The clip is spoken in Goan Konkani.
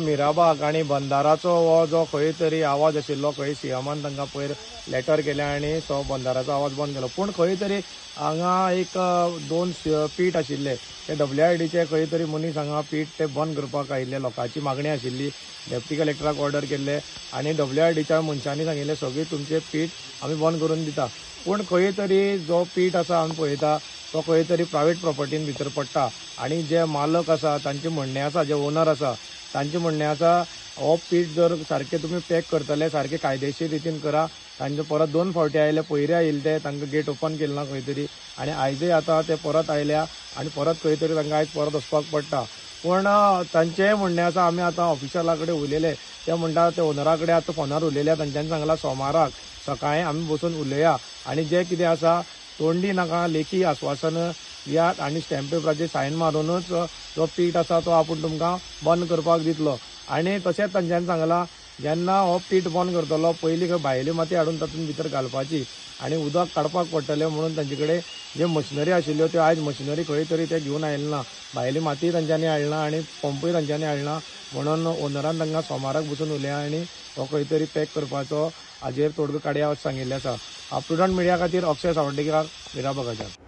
मिराबाग आनी बंदाराचो हो जो खंय तरी आवाज आशिल्लो, खंय सीएमान तांकां पयर लेटर केलें आनी तो बंदाराचो आवाज बंद केलो. पूण खंय तरी हांगा एक दोन पीठ आशिल्ले ते WIDचे खंय तरी मनीस हांगा पीठ ते बंद करपाक आयिल्ले लोकांची मागणी आशिल्ली. डेप्टी कलेक्टराक ऑर्डर केल्ले आनी WIDच्या मनशांनी सांगिल्लें सगळी तुमचे पीठ आमी बंद करून दिता. पूण खंय तरी जो पीठ आसा आमी पळयता तो खंय तरी प्रायवेट प्रॉपर्टीन भितर पडटा आनी जे मालक आसा तांचें म्हणणें आसा, जे ओनर आसा तांचें म्हणणें आसा हो पीठ जर सारकें तुमी पॅक करतले सारकें कायदेशीर रितीन करा. तांचे परत दोन फावटी आयले, पयरय आयिल्ले ते तांकां गेट ओपन केलें ना खंय तरी आनी आयजय आतां ते परत आयल्या आनी परत खंय तरी तांकां आयज परत वचपाक पडटा. पूण तांचेंय म्हणणें आसा आमी आतां ऑफिशला कडेन उलयले, ते म्हणटा ते ओनरा कडेन आतां फोनार उलयल्या, तांच्यांनी सांगलां सोमाराक सकाळीं आमी बसून उलया आनी जें कितें आसा तोंडी नाका लेखी आस्वासन दियात आनी स्टॅम्प पेपराचेर सायन मारुनूच जो पीठ आसा तो आपूण तुमकां बंद करपाक दितलो. आनी तशेंच तांच्यांनी सांगलां जेन्ना हो पीठ बंद करतलो पयलीं खंय भायली माती हाडून तातूंत भितर घालपाची आनी उदक काडपाक पडटलें म्हणून तांचे कडेन जे मशिनरी आशिल्ल्यो त्यो आयज मशिनरी खंय तरी ते घेवन आयले ना, भायली माती तांच्यांनी हाडना आनी पंपूय तांच्यांनी हाडना म्हणून ओनरान तांकां सोमाराक बसून उलया आनी हो खंय तरी पॅक करपाचो हाजेर तोडगो काडया अशें सांगिल्लें आसा. प्रुडंट मिडिया खातीर अक्षय सावड्डेकार, मिराबागाच्यान.